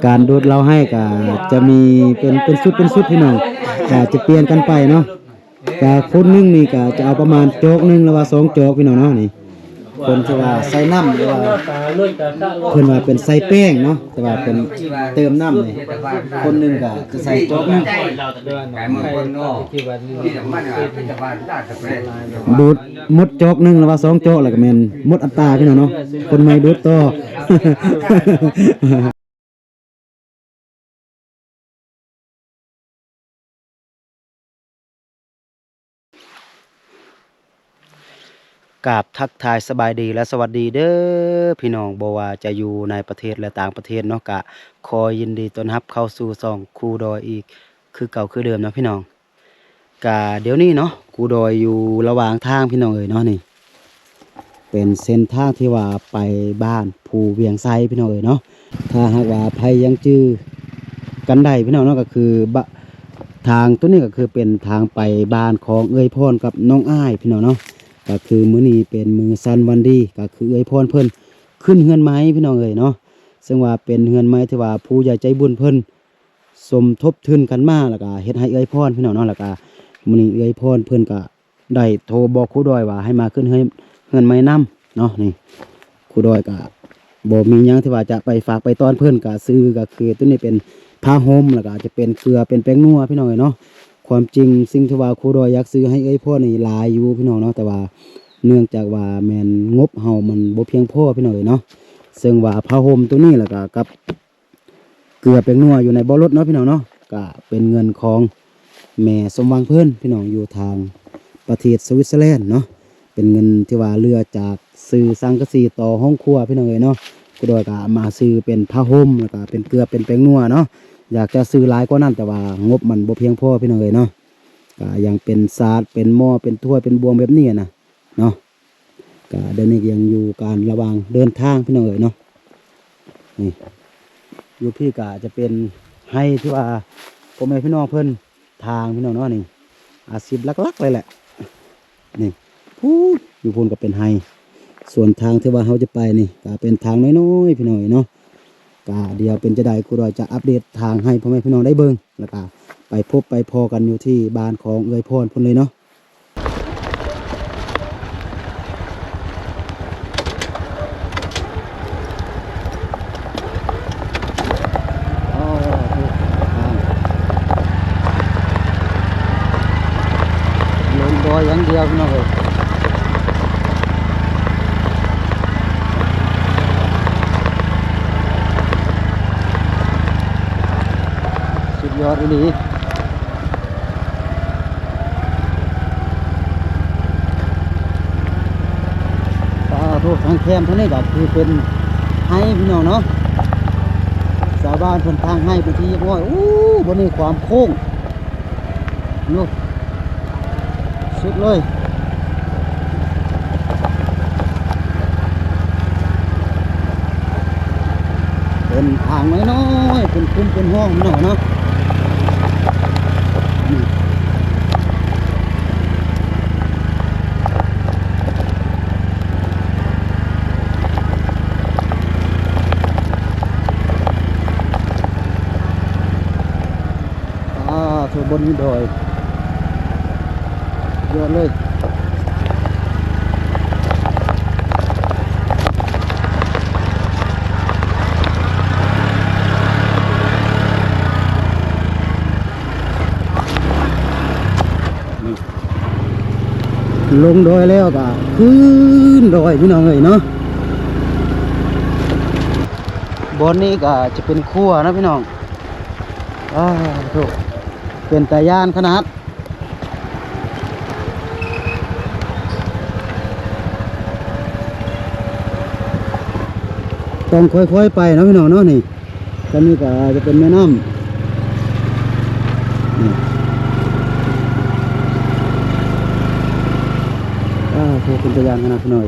ການດູດເຫຼົ້າໄຮ່ກໍຈະມີເປັນ ເປັນຊຸດ ເປັນຊຸດ ພີ່ນ້ອງ ກໍຈະປ່ຽນກັນໄປເນາະ. ກະຄົນໜຶ່ງນີ້ກະຈະເອົາປະມານຈອກໜຶ່ງ ຫຼືວ່າສອງຈອກ ພີ່ນ້ອງເນາະ. ນີ້ຄົນທີ່ວ່າໃສ່ນ້ຳ ຫຼືວ່າເພິ່ນວ່າເປັນໃສ່ແປ້ງເນາະ ແຕ່ວ່າເປັນເຕີມນ້ຳນີ້ ຄົນໜຶ່ງກະຈະໃສ່ຈອກໜຶ່ງ ດູດໝົດຈອກໜຶ່ງ ຫຼືວ່າສອງຈອກ ແລ້ວກະແມ່ນໝົດອັດຕາ ພີ່ນ້ອງເນາະ. ຄົນໃໝ່ດູດຕໍ່. ກາບທັກທາຍສະບາຍດີ ແລະ ສະຫວັດດີເດີພີ່ນ້ອງ ບໍ່ວ່າຈະຢູ່ໃນປະເທດ ແລະ ຕ່າງປະເທດເນາະ. ກະຂໍຍິນດີຕ້ອນຮັບເຂົ້າສູ່ຊ່ອງຄູດອຍອີກຄືເກົ່າຄືເດີມເນາະພີ່ນ້ອງ. ກະດຽວນີ້ເນາະ ຄູດອຍຢູ່ລະຫວ່າງທາງ ພີ່ນ້ອງເອີຍເນາະ. ນີ້ເປັນເສັ້ນທາງທີ່ວ່າໄປບ້ານພູວຽງໄຊ ພີ່ນ້ອງເອີຍເນາະ. ຖ້າຫາກວ່າໃຜຍັງຈື່ກັນໄດ້ ພີ່ນ້ອງເນາະ ກໍຄື ບະ ທາງໂຕນີ້ກໍຄືເປັນທາງໄປບ້ານຂອງເອື້ອຍພອນກັບນ້ອງອ້າຍ ພີ່ນ້ອງເນາະ. ກໍຄືມື້ນີ້ເປັນມື້ສັນວັນດີ ກໍຄືເອື້ອຍພອນເພິ່ນຂຶ້ນເຮືອນໃໝ່ ພີ່ນ້ອງເອີຍເນາະ. ເຊິ່ງວ່າເປັນເຮືອນໃໝ່ທີ່ວ່າຜູ້ໃຫຍ່ໃຈບຸນເພິ່ນ ສົມທົບທຶນກັນມາ ແລ້ວກະເຮັດໃຫ້ເອື້ອຍພອນ ພີ່ນ້ອງເນາະ. ແລ້ວກະມື້ນີ້ເອື້ອຍພອນເພິ່ນກະໄດ້ໂທບອກຄູດອຍວ່າໃຫ້ມາຂຶ້ນເຮືອນ ເຮືອນໃໝ່ນຳເນາະ. ນີ້ຄູດອຍກະບໍ່ມີຫຍັງທີ່ວ່າຈະໄປຝາກໄປຕ້ອນເພິ່ນ ກະຊື້ກະຄືໂຕນີ້ເປັນຜ້າຫົ່ມ ແລ້ວກະອາດຈະເປັນເກືອ ເປັນແປ້ງນົວ ພີ່ນ້ອງເອີຍເນາະ. ຄວາມຈິງສິ່ງທີ່ວ່າຄູດອຍຢາກຊື້ໃຫ້ເອື້ອຍພອນນີ້ຫຼາຍຢູ່ ພີ່ນ້ອງເນາະ ແຕ່ວ່າເນື່ອງຈາກວ່າແມ່ນງົບເຮົາມັນບໍ່ພຽງພໍ ພີ່ນ້ອງເອີຍເນາະ. ເຊິ່ງວ່າຜ້າຫົ່ມໂຕນີ້ ແລ້ວກະກັບ ເກືອແປ້ງນົວຢູ່ໃນເບົາະລົດເນາະ ພີ່ນ້ອງເນາະ. ກະເປັນເງິນຂອງແມ່ສົມຫວັງເພິ່ນ ພີ່ນ້ອງ ຢູ່ທາງປະເທດສະວິດເຊີແລນເນາະ. ເປັນເງິນທີ່ວ່າເຫຼືອຈາກຊື້ສັງກະສີຕໍ່ຫ້ອງຄົວ ພີ່ນ້ອງເອີຍເນາະ. ຄູດອຍກະມາຊື້ເປັນຜ້າຫົ່ມ ແລ້ວກະເປັນເກືອເປັນແປ້ງນົວເນາະ. ຢາກຈະຊື້ຫຼາຍກວ່ານັ້ນ ແຕ່ວ່າງົບມັນບໍ່ພຽງພໍ ພີ່ນ້ອງເອີຍເນາະ. ກະຍັງເປັນສາດ ເປັນໝໍ້ ເປັນຖ້ວຍ ເປັນບ່ວງແບບນີ້ນະເນາະ. ກະດຽວນີ້ກະຍັງຢູ່ການລະຫວ່າງເດີນທາງ ພີ່ນ້ອງເອີຍເນາະ. ນີ້ຢູ່ພີ້ກະຈະເປັນໄຮ່ທີ່ວ່າພໍ່ແມ່ພີ່ນ້ອງເພິ່ນຖາງ ພີ່ນ້ອງເນາະ. ນີ້ອາຊີບຫຼັກໆເລີຍແຫຼະ. ນີ້ພຸ້ນ ຢູ່ພຸ້ນກະເປັນໄຮ່. ສ່ວນທາງທີ່ວ່າເຮົາຈະໄປນີ້ກະເປັນທາງນ້ອຍໆ ພີ່ນ້ອງເອີຍເນາະ. ກະດຽວເປັນຈັ່ງໃດ ຄູດອຍຈະອັບເດດທາງໃຫ້ພໍ່ແມ່ພີ່ນ້ອງໄດ້ເບິ່ງ ແລ້ວກະໄປພົບໄປພໍ້ກັນຢູ່ທີ່ບ້ານຂອງເອື້ອຍພອນເພິ່ນເລີຍເນາະ. ລົງດອຍຢ່າງດຽວ ພີ່ນ້ອງເອີຍ. ສຸດຍອດອີ່ຫຼີ. ປາໂທ ທາງແຄມທາງນີ້ກໍຄືເປັນໄຮ່ ພີ່ນ້ອງເນາະ. ຊາວບ້ານເພິ່ນຖາງໄຮ່ເປັນທີ່ຮຽບຮ້ອຍ. ໂອ້ ບ່ອນນີ້ຄວາມໂຄ້ງຢູ່ ສຸດເລີຍ. ເປັນທາງນ້ອຍໆ ເປັນຂຸມເປັນຮ່ອງເນາະ ເນາະ. ອ່າ ໂທ ບົນນີ້ດອຍ ຍອດເລີຍ. ລົງດອຍແລ້ວກໍຂຶ້ນດອຍ ພີ່ນ້ອງເອີຍເນາະ. ບ່ອນນີ້ກໍຈະເປັນຂົວເນາະ ພີ່ນ້ອງ. ອ້າໂທ ເປັນຕາຢ້ານຂະໜາດ. ຕ້ອງຄ່ອຍໆໄປເນາະ ພີ່ນ້ອງເນາະ. ນີ້ ທາງນີ້ກໍຈະເປັນແມ່ນ້ຳ ນີ້. ອ້າໂທ ເປັນຕາຢ້ານຂະໜາດ ພີ່ນ້ອງ.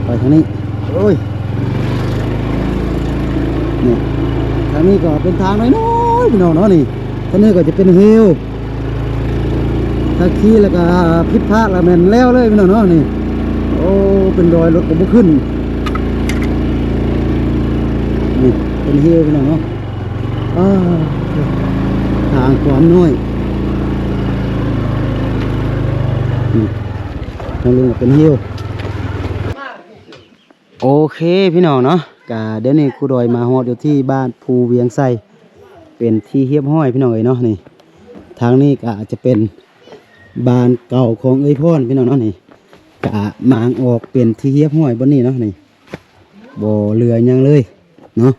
ໄປທາງນີ້ ໂອ້ຍ ນີ້ ທາງນີ້ກໍເປັນທາງນ້ອຍໆ ພີ່ນ້ອງເນາະ. ນີ້ ທາງນີ້ກໍຈະເປັນເຫວ ຖ້າຂີ່ແລ້ວກໍຜິດພາດແລ້ວແມ່ນແລ້ວເລີຍ ພີ່ນ້ອງເນາະ. ນີ້ ໂອ້ ເປັນດອຍ ລົດກໍບໍ່ຂຶ້ນ. ນີ້ ໂທ ເປັນຫິວພີ່ນ້ອງເນາະ. ອ້າ ທາງຄວາມນ້ອຍ ອືມ ທາງລົງກໍເປັນຫິວ. ໂອເຄພີ່ນ້ອງເນາະ, ກະດຽວນີ້ຄູດອຍມາຮອດຢູ່ທີ່ບ້ານພູວຽງໄຊ ເປັນທີ່ຮຽບຮ້ອຍພີ່ນ້ອງເອີຍເນາະ. ນີ້ ທາງນີ້ກະຈະເປັນບ້ານເກົ່າຂອງເອື້ອຍພອນພີ່ນ້ອງເນາະ. ນີ້ກະມ້າງອອກເປັນທີ່ຮຽບຮ້ອຍບ່ອນນີ້ເນາະ. ນີ້ ບໍ່ເຫຼືອຫຍັງເລີຍເນາະ.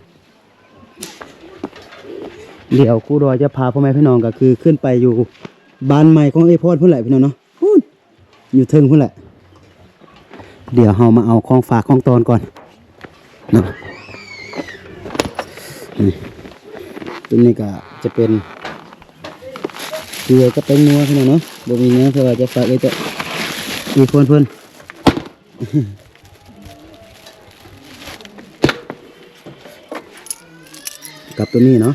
ດຽວຄູດອຍຈະພາພໍ່ແມ່ພີ່ນ້ອງ ກໍຄືຂຶ້ນໄປຢູ່ບ້ານໃໝ່ຂອງເອື້ອຍພອນພຸ້ນແຫຼະພີ່ນ້ອງເນາະ. ພຸ້ນ ຢູ່ເທິງພຸ້ນແຫຼະ. ດຽວເຮົາມາເອົາຂອງຝາກຂອງຕ້ອນກ່ອນເນາະ. ນີ້ ຕົວນີ້ກໍຈະເປັນເກືອກັບແປ້ງນົວພີ່ນ້ອງເນາະ. ບໍ່ມີຫຍັງ ແຕ່ວ່າຈະຝາກໄວ້ແຕ່ເອື້ອຍພອນເພິ່ນ. ກັບຕົວນີ້ເນາະ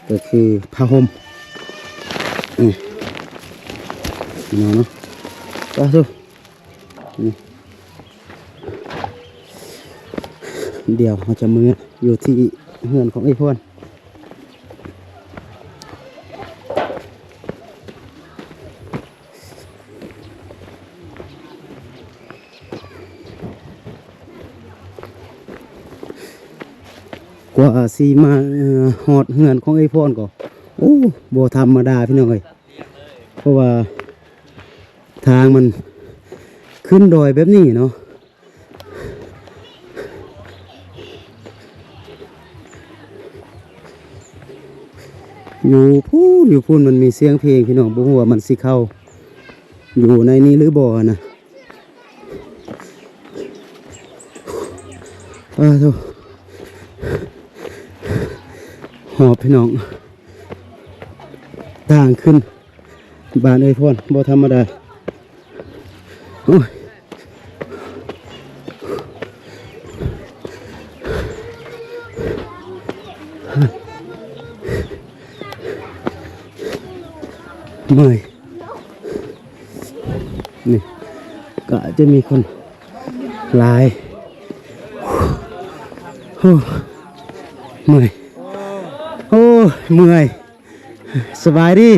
ກໍຄືຜ້າຫົ່ມ ອືມ ພີ່ນ້ອງເນາະ. ໄປເຖາະ ນີ້ ດຽວເຮົາຈະເມືອຢູ່ທີ່ເຮືອນຂອງເອື້ອຍພອນ. ກວ່າຊິມາ ເອີ ຮອດເຮືອນຂອງເອື້ອຍພອນກໍ ໂອ້ ບໍ່ທຳມະດາພີ່ນ້ອງເອີຍ. ເພາະວ່າທາງມັນຂຶ້ນດອຍແບບນີ້ເນາະ. ຢູ່ພຸ້ນ ຢູ່ພຸ້ນມັນມີສຽງເພງພີ່ນ້ອງ, ບໍ່ຮູ້ວ່າມັນຊິເຂົ້າຢູ່ໃນນີ້ຫຼືບໍ່ນະ. ອ້າໂທ້ ຫອບພີ່ນ້ອງ. ທາງຂຶ້ນບ້ານເອື້ອຍພອນບໍ່ທຳມະດາ. ໂອ້ຍ ເມື່ອຍ. ນີ້ກະຈະມີຄົນຫຼາຍ. ໂອ້ ເມື່ອຍ ໂອ້ ເມື່ອຍ. ສະບາຍດີ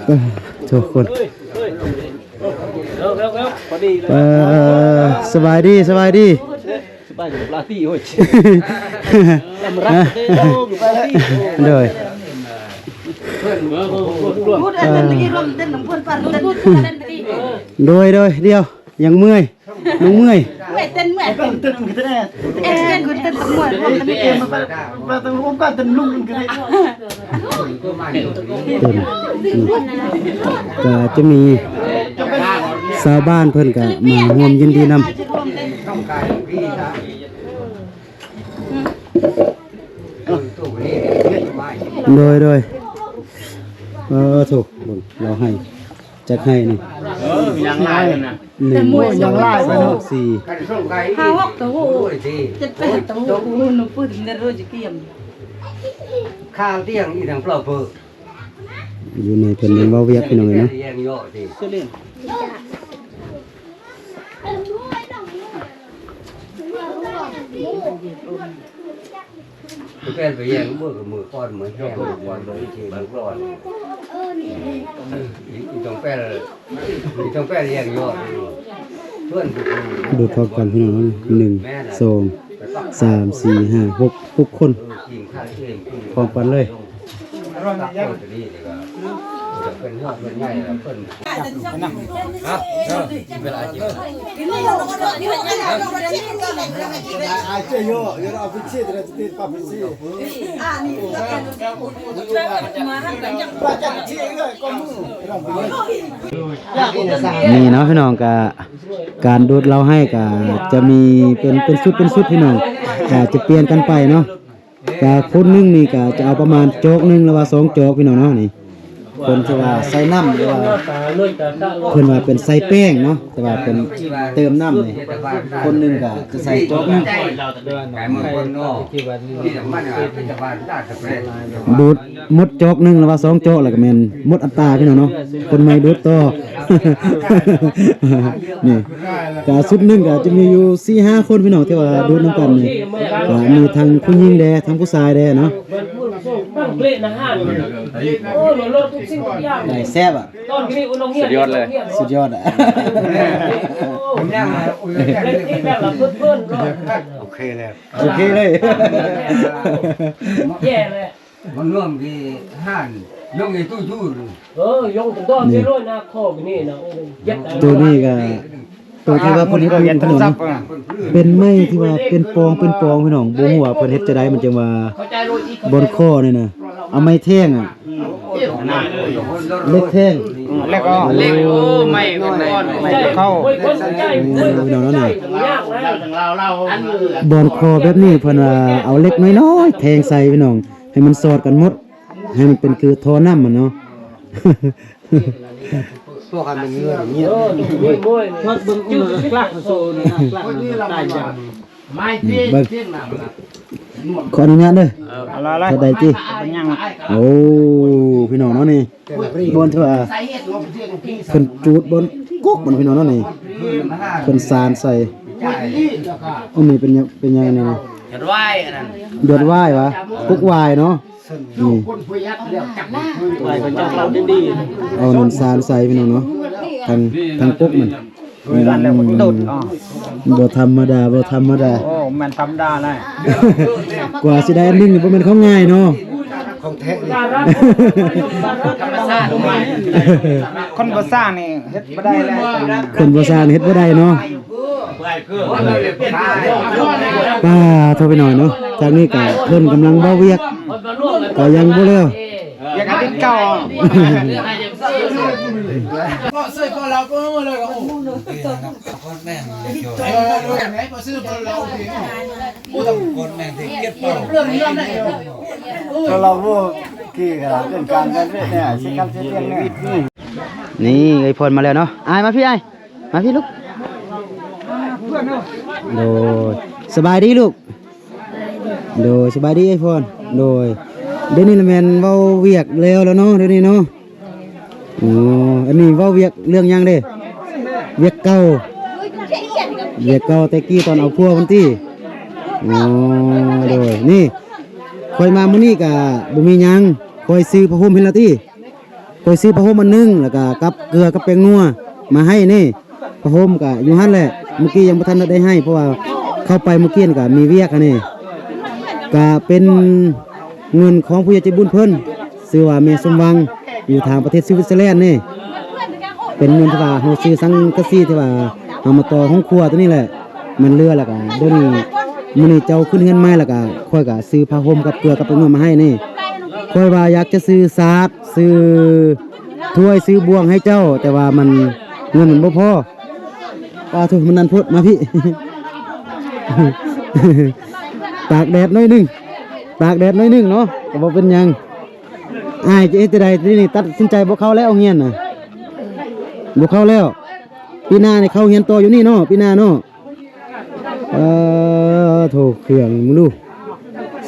ເອີ ທຸກຄົນ. ເອີ ສະບາຍດີ ສະບາຍດີ. ສະບາຍດີ ລາຕີໂອ້ຍ ລຳລັກເດ້ ລາຕີ. ໂດຍ ເອີ ໂດຍ ໂດຍ ດຽວ ຍັງເມື່ອຍ ນ້ອງເມື່ອຍ ເມື່ອຍ ເຕັ້ນເມື່ອຍ ເຕັ້ນ ເຕັ້ນ ເຕັ້ນ ເຕັ້ນ ເຕັ້ນ ເຕັ້ນ ເຕັ້ນ ເຕັ້ນ ເຕັ້ນ ເຕັ້ນ ເຕັ້ນ ເຕັ້ນ ເຕັ້ນ ເຕັ້ນ ເຕັ້ນ ເຕັ້ນ ເຕັ້ນ ເຕັ້ນ ເຕັ້ນ ກໍຈະມີຊາວບ້ານເພິ່ນກໍມາຮ່ວມຍິນດີນຳ. ໂດຍ ໂດຍ ເອີ ໂທ້ ເບິ່ງລາວໃຫ້ ຈັກໄຮ່ນີ້ ເອີ ຍັງຫຼາຍນະ ໜຶ່ງ ສອງ ສາມ ສີ່ ຫ້າ ຫົກ ໂຕ ເຈັດ ແປດ ໂຕ ໂອ້ໂຫ ໜູປືນເນໂຣຈະກຽມ ຂ້າວຕຽງອີ່ທັງເປົ່າເປີ ຢູ່ໃນເພິ່ນຍັງເວົ້າວຽກ ພີ່ນ້ອງເອີຍເນາະ. ແປນໄປແຍ່ງເບິ່ງມື້ກ່ອນ ມື້ແຮງມື້ກ່ອນ ມື້ທີ່ມັນກ່ອນ ອີຕ້ອງແປນ ອີຕ້ອງແປນແຍ່ງຍອດ ເພື່ອນ ດູດພ້ອມກັນ ພີ່ນ້ອງ ໜຶ່ງ ສອງ ສາມ ສີ່ ຫ້າ ຫົກ ຫົກຄົນ ພ້ອມກັນເລີຍ. ນີ້ເນາະ ພີ່ນ້ອງ ກະການດູດເຫຼົ້າໄຫ້ກະຈະມີເປັນ ເປັນຊຸດ ເປັນຊຸດ ພີ່ນ້ອງ ກະຈະປ່ຽນກັນໄປເນາະ. ກະຄົນໜຶ່ງນີ້ກະຈະເອົາປະມານຈອກໜຶ່ງ ຫຼືວ່າສອງຈອກ ພີ່ນ້ອງເນາະ ນີ້. ຄົນທີ່ວ່າໃສ່ນ້ຳ ຫຼືວ່າເພິ່ນວ່າເປັນໃສ່ແປ້ງເນາະ ແຕ່ວ່າເປັນເຕີມນ້ຳນີ້ ຄົນໜຶ່ງກໍຈະໃສ່ຈອກໜຶ່ງ ດູດໝົດຈອກໜຶ່ງ ຫຼືວ່າສອງຈອກ ແລ້ວກໍແມ່ນໝົດອັດຕາພີ່ນ້ອງເນາະ ຄົນໃໝ່ດູດຕໍ່ ນີ້ ກະຊຸດໜຶ່ງກະຈະມີຢູ່ສີ່ຫ້າຄົນພີ່ນ້ອງ ທີ່ວ່າດູດນຳກັນນີ້ ກະມີທັງຜູ້ຍິງແດ່ ທັງຜູ້ຊາຍແດ່ເນາະ ໄດ້ແຊບອະ ສຸດຍອດເລີຍ ສຸດຍອດອະ ໂອເຄແລ້ວ ໂອເຄເລີຍ ແຍ່ເລີຍ ມັນລວມທີ່ຮ້ານຍົງໃນຕູ້ຢູ່ ເອີ ຍົງຕົວນີ້ນະ ໂຕນີ້ກະ ໂຕທີ່ວ່າເພິ່ນເຮັດຢູ່ນີ້ພີ່ນ້ອງ ເປັນໄມ້ທີ່ວ່າເປັນປອງເປັນປອງພີ່ນ້ອງ ບໍ່ຮູ້ວ່າເພິ່ນເຮັດຈັ່ງໃດ ມັນຈຶ່ງວ່າບ່ອນຄໍນີ້ນະ ເອົາໄມ້ແທງອະ ເຫຼັກແທງ ເຫຼັກ ເຫຼັກ ໂອ້ ໄມ້ກ້ອນ ໄມ້ເຂົ້າ ພີ່ນ້ອງເນາະ ບ່ອນຄໍແບບນີ້ເພິ່ນວ່າເອົາເຫຼັກນ້ອຍໆແທງໃສ່ພີ່ນ້ອງ ໃຫ້ມັນສອດກັນໝົດ ໃຫ້ມັນເປັນຄືທໍ່ນ້ຳຫັ້ນເນາະ ພວກມັນເງືອງຽບ ເອີ ນີ້ໂມ້ຍ ມາເບິ່ງ ເບິ່ງ ຂອອະນຸຍາດເດີ ເອີ ເອົາລະ ເທົ່າໃດຕິ ເປັນຫຍັງ ໂອ້ ພີ່ນ້ອງເນາະນີ້ ບ່ອນທີ່ວ່າເພິ່ນຈູດບ່ອນກົກມັນ ພີ່ນ້ອງເນາະນີ້ ເພິ່ນສານໃສ່ ອັນນີ້ເປັນຫຍັງ ເປັນຫຍັງອັນນີ້ນະ ດວດວາຍ ອັນນັ້ນ ດວດວາຍຫວາ ກົກວາຍເນາະ ນີ້ ໄວ້ເພິ່ນຈັບເອົາດິນດີ ເອົານ້ຳສານໃສ່ພີ່ນ້ອງເນາະ ທັງ ທັງກົກມັນ ເວລາແລ້ວກໍໂດດ ອືມ ບໍ່ທຳມະດາ ບໍ່ທຳມະດາ ໂອ້ ແມ່ນທຳມະດານະ ກວ່າຊິໄດ້ອັນໜຶ່ງນີ້ບໍ່ແມ່ນຂອງງ່າຍເນາະ ຂອງແທ້ ຄົນບໍ່ສ້າງນີ້ເຮັດບໍ່ໄດ້ແລ້ວ ຄົນບໍ່ສ້າງເຮັດບໍ່ໄດ້ເນາະ ປ້າໂທ ພີ່ນ້ອງເນາະ ທາງນີ້ກະເພິ່ນກຳລັງເວົ້າວຽກ ກະຍັງບໍ່ແລ້ວ ວຽກອາທິດເກົ່າ ນີ້ ເອື້ອຍພອນມາແລ້ວເນາະ ອ້າຍມາພີ້ ອ້າຍ ມາພີ້ລູກ ໂດຍ ສະບາຍດີລູກ ໂດຍ ສະບາຍດີອ້າຍພອນ ໂດຍ ດຽວນີ້ລະແມ່ນເວົ້າວຽກແລ້ວລະເນາະ ດຽວນີ້ເນາະ ໂອ້ ອັນນີ້ເວົ້າວຽກເລື່ອງຫຍັງເດ້ ວຽກເກົ່າ ວຽກເກົ່າແຕ່ກີ້ຕອນເອົາຜົວພຸ້ນຕິ ໂອ້ ໂດຍ ນີ້ ຂ້ອຍມາມື້ນີ້ກະບໍ່ມີຫຍັງ ຂ້ອຍຊື້ຜ້າຫົ່ມໃຫ້ລະຕິ ຂ້ອຍຊື້ຜ້າຫົ່ມອັນໜຶ່ງ ແລ້ວກະກັບເກືອກັບແປ້ງນົວມາໃຫ້ນີ້ ຜ້າຫົ່ມກະຢູ່ຫັ້ນແຫຼະ ມື້ກີ້ຍັງບໍ່ທັນໄດ້ໃຫ້ ເພາະວ່າເຂົ້າໄປມື້ກີ້ກະມີວຽກຫັ້ນນີ້ ກະເປັນເງິນຂອງຜູ້ໃຫຍ່ໃຈບຸນເພິ່ນ ຊື່ວ່າແມ່ສົມຫວັງ ຢູ່ທາງປະເທດສະວິດເຊີແລນນີ້ ເປັນເງິນທີ່ວ່າເຮົາຊື້ສັງກະສີທີ່ວ່າເຮົາມາຕໍ່ໂຮງຄົວໂຕນີ້ແຫຼະ ມັນເຫຼືອ ແລ້ວກະດຽວນີ້ ມື້ນີ້ເຈົ້າຂຶ້ນເຮືອນໃໝ່ ແລ້ວກະຂ້ອຍກະຊື້ຜ້າຫົ່ມກັບເກືອກັບແປ້ງນົວມາໃຫ້ນີ້ ຂ້ອຍວ່າຢາກຈະຊື້ສາດ ຊື້ຖ້ວຍຊື້ບ່ວງໃຫ້ເຈົ້າ ແຕ່ວ່າມັນ ເງິນມັນບໍ່ພໍ ປາໂທ ມັນນັ້ນໂພດ ມາພີ້ ຕາກແດດໜ້ອຍໜຶ່ງ ຕາກແດດໜ້ອຍໜຶ່ງເນາະ ກໍບໍ່ເປັນຫຍັງ ອ້າຍຈະເຮັດຈັ່ງໃດທີນີ້ ຕັດສິນໃຈບໍ່ເຂົ້າແລ້ວໂຮງຮຽນນະ ບໍ່ເຂົ້າແລ້ວ ປີໜ້ານີ້ເຂົ້າຮຽນຕໍ່ຢູ່ນີ້ເນາະ ປີໜ້າເນາະ ເອີ ໂທ ເຄື່ອງມຶງດູ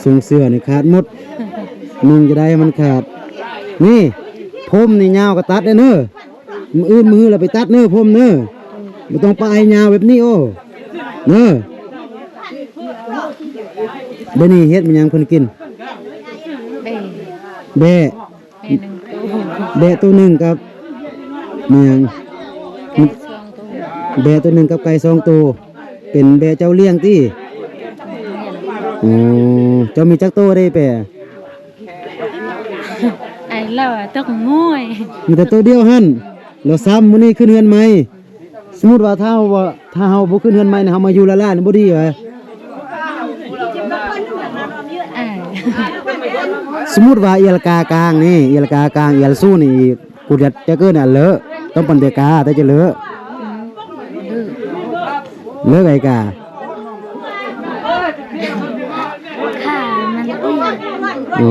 ຊົງເສື້ອນີ້ຂາດໝົດ ນຸ່ງຈະໄດ້ໃຫ້ມັນຂາດ ນີ້ ຜົມນີ້ຍາວກໍຕັດແດ່ເນີ ມື້ອື່ນມື້ຮືລະໄປຕັດເນີ ຜົມເນີ ບໍ່ຕ້ອງປະໃຫ້ຍາວແບບນີ້ ໂອ້ ເນີ ດຽວນີ້ເຮັດແມ່ນຫຍັງເພິ່ນກິນ ແບ້ ແບ້ ແບ້ໜຶ່ງໂຕ ແບ້ໂຕໜຶ່ງກັບແມ່ນຫຍັງ ໄກ່ສອງໂຕ ແບ້ໂຕໜຶ່ງກັບໄກ່ສອງໂຕ ເປັນແບ້ເຈົ້າລ້ຽງຕິ ໂອ້ ເຈົ້າມີຈັກໂຕເດ້ແປ້ ໄອ້ລາວຕົກງວຍ ມີແຕ່ໂຕດຽວຫັ້ນ ລາວຊ້ຳມື້ນີ້ຂຶ້ນເຮືອນໃໝ່ ສົມມຸດວ່າຖ້າເຮົາບໍ່ ຖ້າເຮົາບໍ່ຂຶ້ນເຮືອນໃໝ່ນີ້ ເຮົາມາຢູ່ລ້າໆນີ້ບໍ່ດີຫວາ ເອີ ສົມມຸດວ່າເອລະກາກາງນີ້ ເອລະກາກາງ ເອລະສູນີ້ ກູຈະ ຈະເກີນອັນເລີ ຕ້ອງປັນເດກາ ແຕ່ຈະເລີ ເລີໄອກາ ຂາມັນ ໂອ້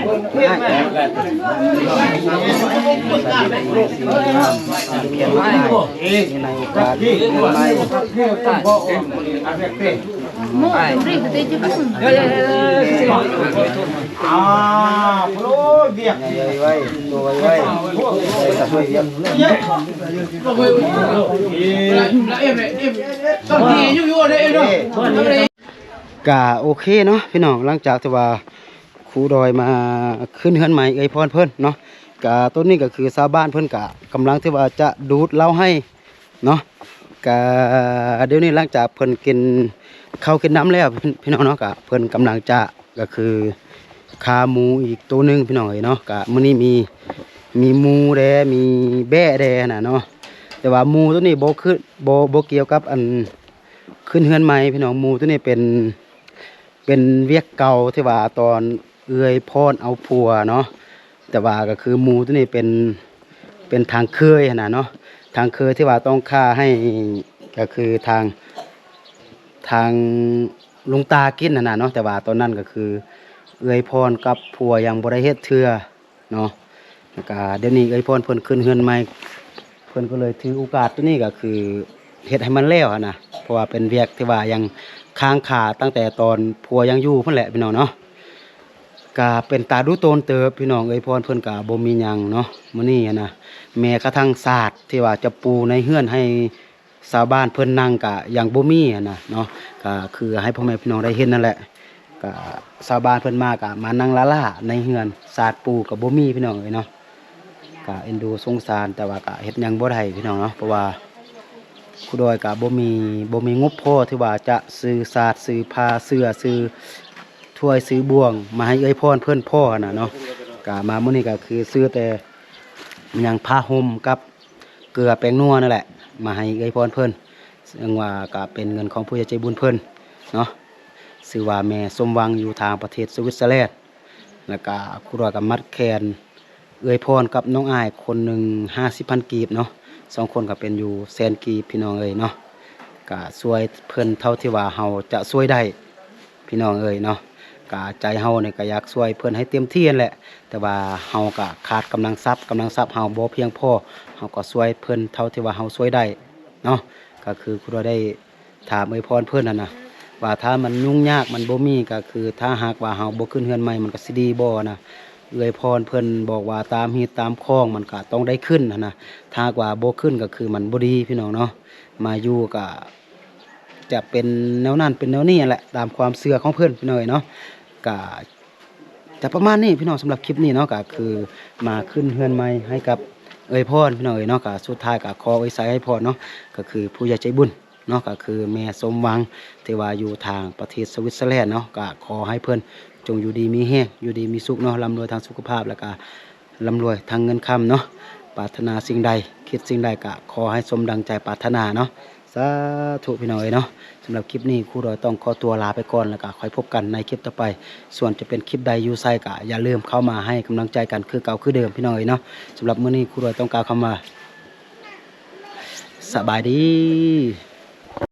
ໃນໂອກາດໃໝ່ ໂມ ເດ ເດ ເດ ເດ ອ່າ ໂອ້ຍ ວຽກ ໃຫຍ່ໄວໆ ໂຕໄວໆ ໄວໆ ກະໂອເຄເນາະພີ່ນ້ອງ ຫຼັງຈາກທີ່ວ່າຄູດອຍມາຂຶ້ນເຮືອນໃໝ່ເອື້ອຍພອນເພິ່ນເນາະ ກະຕອນນີ້ກະຄືຊາວບ້ານເພິ່ນກະກຳລັງທີ່ວ່າຈະດູດເຫຼົ້າໄຮ່ເນາະ ກະດຽວນີ້ຫຼັງຈາກເພິ່ນກິນເຂົ້າກິນນ້ຳແລ້ວ ພີ່ນ້ອງເນາະ ກະເພິ່ນກຳລັງຈະ ກະຄືຂ້າໝູອີກໂຕໜຶ່ງ ພີ່ນ້ອງເອີຍເນາະ. ກະມື້ນີ້ມີ ມີໝູແດ່ ມີແບ້ແດ່ຫັ້ນນະເນາະ. ແຕ່ວ່າໝູໂຕນີ້ບໍ່ຄື ບໍ່ ບໍ່ກ່ຽວກັບອັນຂຶ້ນເຮືອນໃໝ່ ພີ່ນ້ອງ. ໝູໂຕນີ້ເປັນ ເປັນວຽກເກົ່າທີ່ວ່າຕອນເອື້ອຍພອນເອົາຜົວເນາະ. ແຕ່ວ່າກະຄືໝູໂຕນີ້ເປັນ ເປັນທາງເຄີຍຫັ້ນນະເນາະ ທາງເຄີຍທີ່ວ່າຕ້ອງຂ້າໃຫ້ ກະຄືທາງ ທາງລຸງຕາກິນຫັ້ນນະເນາະ. ແຕ່ວ່າຕອນນັ້ນກະຄືເອື້ອຍພອນກັບຜົວຍັງບໍ່ໄດ້ເຮັດເທື່ອເນາະ. ແລ້ວກະດຽວນີ້ເອື້ອຍພອນເພິ່ນຂຶ້ນເຮືອນໃໝ່ ເພິ່ນກໍເລີຍຖືໂອກາດໂຕນີ້ ກະຄືເຮັດໃຫ້ມັນແລ້ວຫັ້ນນະ ເພາະວ່າເປັນວຽກທີ່ວ່າຍັງຄ້າງຄາຕັ້ງແຕ່ຕອນຜົວຍັງຢູ່ພຸ້ນແຫຼະ ພີ່ນ້ອງເນາະ. ກະເປັນຕາດຸໂຕນເຕີບ ພີ່ນ້ອງ. ເອື້ອຍພອນເພິ່ນກະບໍ່ມີຫຍັງເນາະມື້ນີ້ຫັ້ນນະ ແມ້ກະທັ່ງສາດທີ່ວ່າຈະປູໃນເຮືອນໃຫ້ຊາວບ້ານເພິ່ນນັ່ງກະຍັງບໍ່ມີຫັ້ນນະເນາະ. ກະຄືໃຫ້ພໍ່ແມ່ພີ່ນ້ອງໄດ້ເຫັນນັ້ນແຫຼະ ກະຊາວບ້ານເພິ່ນມາກະມານັ່ງລ້າໆໃນເຮືອນ ສາດປູກະບໍ່ມີ ພີ່ນ້ອງເອີຍເນາະ. ກະເອັນດູສົງສານ ແຕ່ວ່າກະເຮັດຫຍັງບໍ່ໄດ້ ພີ່ນ້ອງເນາະ ເພາະວ່າຄູດອຍກະບໍ່ມີ ບໍ່ມີງົບພໍທີ່ວ່າຈະຊື້ສາດ ຊື້ຜ້າເສື້ອ ຊື້ຖ້ວຍ ຊື້ບ່ວງມາໃຫ້ເອື້ອຍພອນເພິ່ນພໍຫັ້ນນະເນາະ. ກະມາມື້ນີ້ກະຄືຊື້ແຕ່ຫຍັງ ຜ້າຫົ່ມກັບເກືອແປ້ງນົວນັ້ນແຫຼະ ມາໃຫ້ເອື້ອຍພອນເພິ່ນ ເຊິ່ງວ່າກະເປັນເງິນຂອງຜູ້ໃຫຍ່ໃຈບຸນເພິ່ນເນາະ ຊື່ວ່າແມ່ສົມຫວັງ ຢູ່ທາງປະເທດສະວິດເຊີແລນ. ແລ້ວກະຄູດອຍກະມັດແຂນເອື້ອຍພອນກັບນ້ອງອ້າຍຄົນໜຶ່ງຫ້າສິບພັນກີບເນາະ ສອງຄົນກະເປັນຢູ່ແສນກີບ ພີ່ນ້ອງເອີຍເນາະ. ກະຊ່ວຍເພິ່ນເທົ່າທີ່ວ່າເຮົາຈະຊ່ວຍໄດ້ ພີ່ນ້ອງເອີຍເນາະ. ກະໃຈເຮົານີ້ກະຢາກຊ່ວຍເພິ່ນໃຫ້ເຕັມທີ່ຫັ້ນແຫຼະ ແຕ່ວ່າເຮົາກະຂາດກຳລັງຊັບ ກຳລັງຊັບເຮົາບໍ່ພຽງພໍ ເຮົາກໍຊ່ວຍເພິ່ນເທົ່າທີ່ວ່າເຮົາຊ່ວຍໄດ້ເນາະ. ກະຄືຄູດອຍໄດ້ ຖາມເອື້ອຍພອນເພິ່ນຫັ້ນນະ ວ່າຖ້າມັນຫຍຸ້ງຍາກມັນບໍ່ມີ ກະຄືຖ້າຫາກວ່າເຮົາບໍ່ຂຶ້ນເຮືອນໃໝ່ມັນກະຊິດີບໍ່ນະ. ເອື້ອຍພອນເພິ່ນບອກວ່າຕາມຮີດຕາມຄອງມັນກະຕ້ອງໄດ້ຂຶ້ນຫັ້ນນະ ຖ້າຫາກວ່າບໍ່ຂຶ້ນກະຄືມັນບໍ່ດີ ພີ່ນ້ອງເນາະ. ມາຢູ່ກະຈະເປັນແນວນັ້ນເປັນແນວນີ້ຫັ້ນແຫຼະ ຕາມຄວາມເຊື່ອຂອງເພິ່ນ ພີ່ນ້ອງເອີຍເນາະ. ກະຈະປະມານນີ້ ພີ່ນ້ອງ ສຳລັບຄລິບນີ້ເນາະ ກະຄືມາຂຶ້ນເຮືອນໃໝ່ໃຫ້ກັບເອື້ອຍພອນ ພີ່ນ້ອງເອີຍເນາະ. ກະສຸດທ້າຍກະຂໍເອື້ອຍໄຊໃຫ້ພອນເນາະ ກະຄືຜູ້ໃຫຍ່ໃຈບຸນ ເນາະ ກະຄືແມ່ສົມຫວັງ ທີ່ວ່າຢູ່ທາງປະເທດສະວິດເຊີແລນເນາະ. ກະຂໍໃຫ້ເພິ່ນຈົ່ງຢູ່ດີມີແຮງ ຢູ່ດີມີສຸກເນາະ ລ່ຳລວຍທາງສຸຂະພາບ ແລ້ວກະລ່ຳລວຍທາງເງິນຄຳເນາະ. ປາດຖະໜາສິ່ງໃດ ຄິດສິ່ງໃດ ກະຂໍໃຫ້ສົມດັ່ງໃຈປາດຖະໜາເນາະ. ສາທຸ ພີ່ນ້ອງເອີຍເນາະ. ສຳລັບຄລິບນີ້ ຄູດອຍຕ້ອງຂໍຕົວລາໄປກ່ອນ ແລ້ວກະຄ່ອຍພົບກັນໃນຄລິບຕໍ່ໄປ. ສ່ວນຈະເປັນຄລິບໃດ ຢູ່ໃສ ກະຢ່າລືມເຂົ້າມາໃຫ້ກຳລັງໃຈກັນຄືເກົ່າຄືເດີມ ພີ່ນ້ອງເອີຍເນາະ. ສຳລັບມື້ນີ້ ຄູດອຍຕ້ອງກ່າວຄຳວ່າ ສະບາຍດີ.